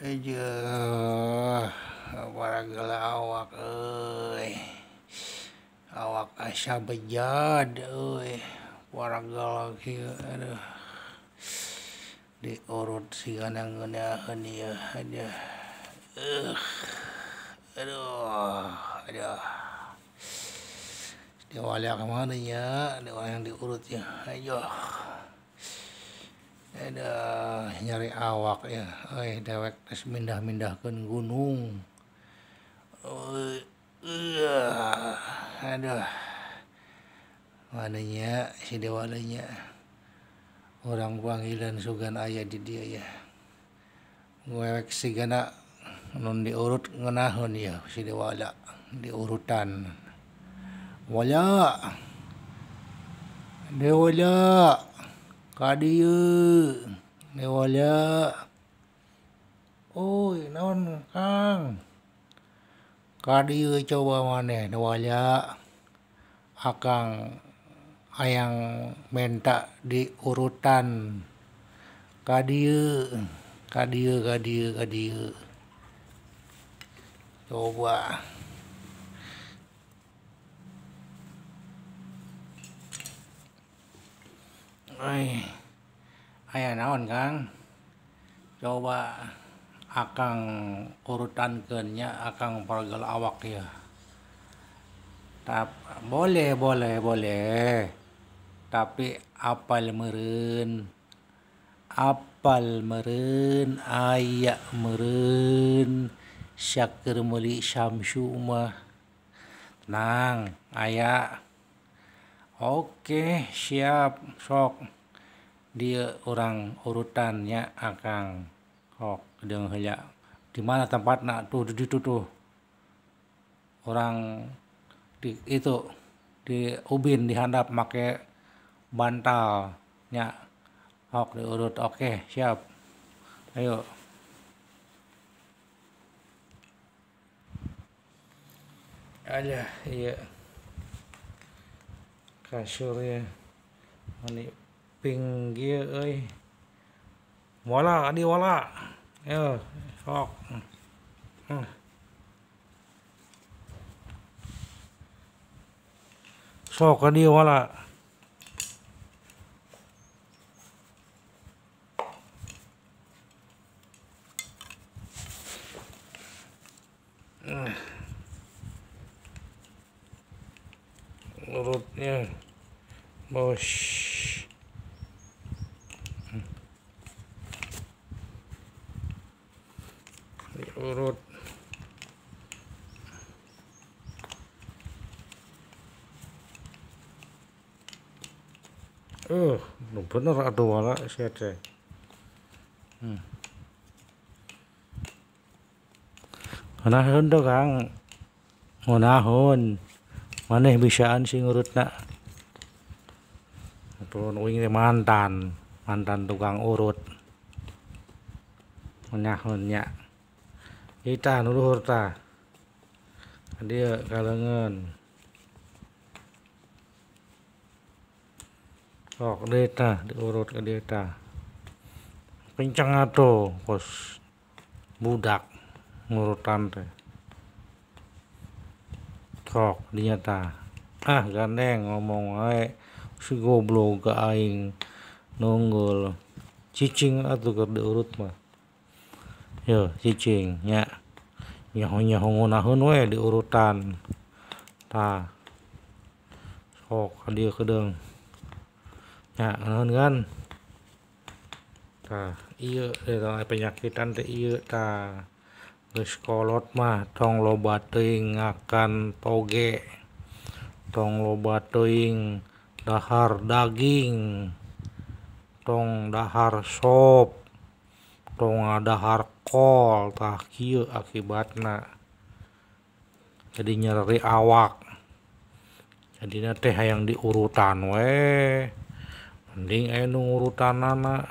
Aduh, paragel awak euy. Awak asa bejad euy. Paragel kieu aduh. Diurut sigana ngeunaheun ieu aduh. Aduh, aduh. Diwalia ka mana nya, ada orang yang diurut ya. Aduh. Aduh, nyari awak ya. Euy, dewek geus mindah-mindahkeun gunung. Aduh. Mana nya si Dewala nya. Urang panggilan sugan aya di dieu ya. Ngewek sigana nun diurut ngeunaheun ieu si Dewala diurutan. Wala. Dewala. Ka dieu. Dewala. Uy, naon Kang? Ka dieu coba maneh Dewala. Akang hayang menta diurutan. Ka dieu, ka dieu, ka dieu, ka dieu. Coba. Ai, aya naon Kang? Coba akang urutankeun nya, akang paragel awak ieu. Tap, boleh, boleh, boleh. Tapi apal meureun. Apal meureun, aya meureun. Sia keur meuli Samsu mah. Tenang, aya. Oke, siap, sok. Dieu urang urutan nya akang. Sok deung heula. Di mana tempatna? Tuh di ditu tuh. Urang di itu di ubin dihandap make bantal nya. Sok diurut. Oke, siap. Ayo. Alah, ieu. Kasurnya mani pinggir euy. Wala adi wala. Yo, sok. Sok adi wala. Urutnya bos. Diurut. Bener atuh wala sia teh. Ngeunaheun teu Kang? Ngeunaheun. Maneh bisaan sih ngurutna. Atuh uing teh mantan, mantan tukang urut. Ngeunaheun nya. Itah nu luhur tah. Dieu kaleungeun. Sok deui tah diurut ka dieu tah. Kenceng atuh kos budak ngurutan teh. Sok dinya tah. Ah gandeng ngomong wae si goblok ka aing nunggul. Cicing atuh keur diurut mah. Yo cicing nya. Nyaho-nyaho ngeunaheun we diurutan. Tah. Sok ka dieu keudeung. Nya ngeunaheun kan? Tah, ieu eta penyakitan teh ieu tah. Geus kolot mah tong loba teuing ngakan toge. Tong loba teuing dahar daging. Tong dahar sop. Tong ngadahar kol. Tah kieu akibatna. Jadi nyeri awak. Jadina teh hayang diurutan we. Mending aya nu ngurutanana.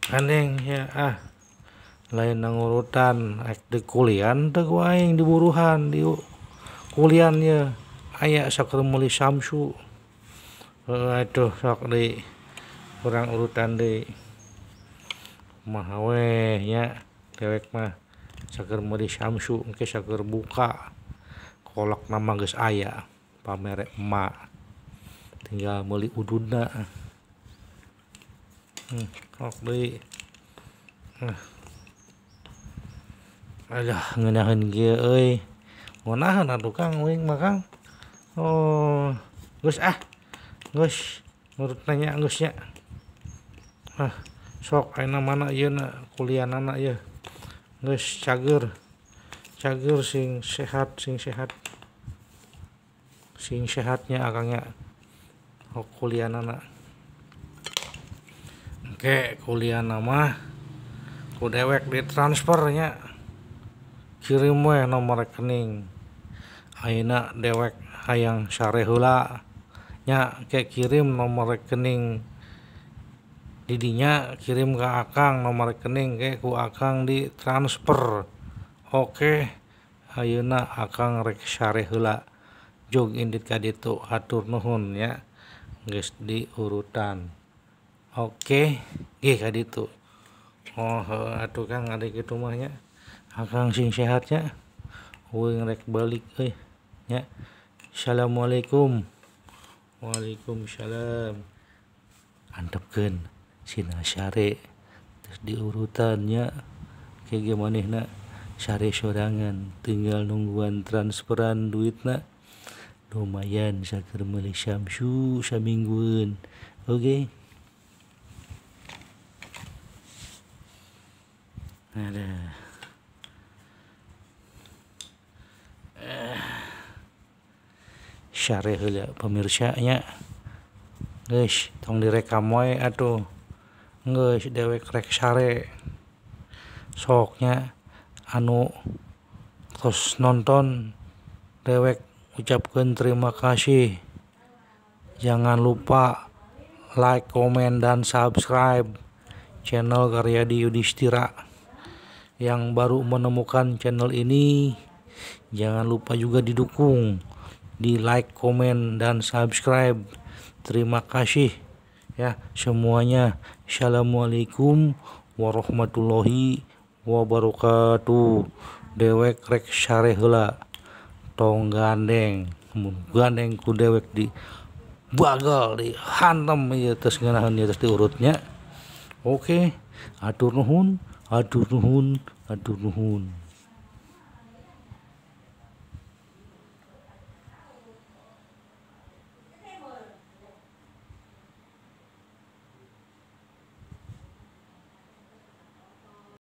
Gandeng ya ah. Lain ngurutan rek dikulian teh ku aing diburuhan di kulian ye aya sakur meuli Samsu. Aduh sok deui kurang urutan deui. Kumaha we nya dewek mah saker meuli Samsu engke saker buka kolak nama geus aya pamere emak tinggal meuli ududna. Sok deui. Alah ngeunaheun kieu euy. Ngeunaheun atuh Kang uing mah Kang. Oh, geus ah. Geus nurut nanya geus nya. Ah, sok ayeuna mana ieu na kuliahnana ieu. Geus cager. Cager sing sehat, sing sehat. Sing sehatnya akang nya. Oh, kuliahnana. Engke kuliahna mah ku dewek ditransfer nya. Kirim we nomor rekening. Ayeuna dewek hayang sare heula nya, ke kirim nomor rekening didinya, kirim ke akang nomor rekening ke ku akang ditransfer. Oke, ayeuna akang rek sare heula. Jog indit ka ditu, hatur nuhun nya geus diurutan. Oke, gih ka ditu. Oh heuh atuh Kang ade kitu mah nya. Akang sing sehatnya, uing rek balik euy nya. Assalamualaikum. Waalaikumsalam. Antepkeun sina sare terus diurutan nya. Kayak manehna sare sorangan tinggal nungguan transferan duitna. Lumayan saker meuli Samsu saminggueun. Oke. Ada. Sare heula pemirsa nya. Geus tong direkam wae atuh. Geus dewek rek sare. Sok nya anu tos nonton dewek ucapkeun terima kasih. Jangan lupa like, komen, dan subscribe channel Karyadi Yudhistira. Yang baru menemukan channel ini, jangan lupa juga didukung, di like, komen, dan subscribe. Terima kasih ya semuanya. Assalamualaikum warahmatullahi wabarakatuh. Dewek rek sare heula, tong gandeng, mun gandeng ku dewek di bagal, dihantam ieu terus ngeunaheun ieu terus diurutnya. Oke, atur nuhun, atur nuhun, atur nuhun.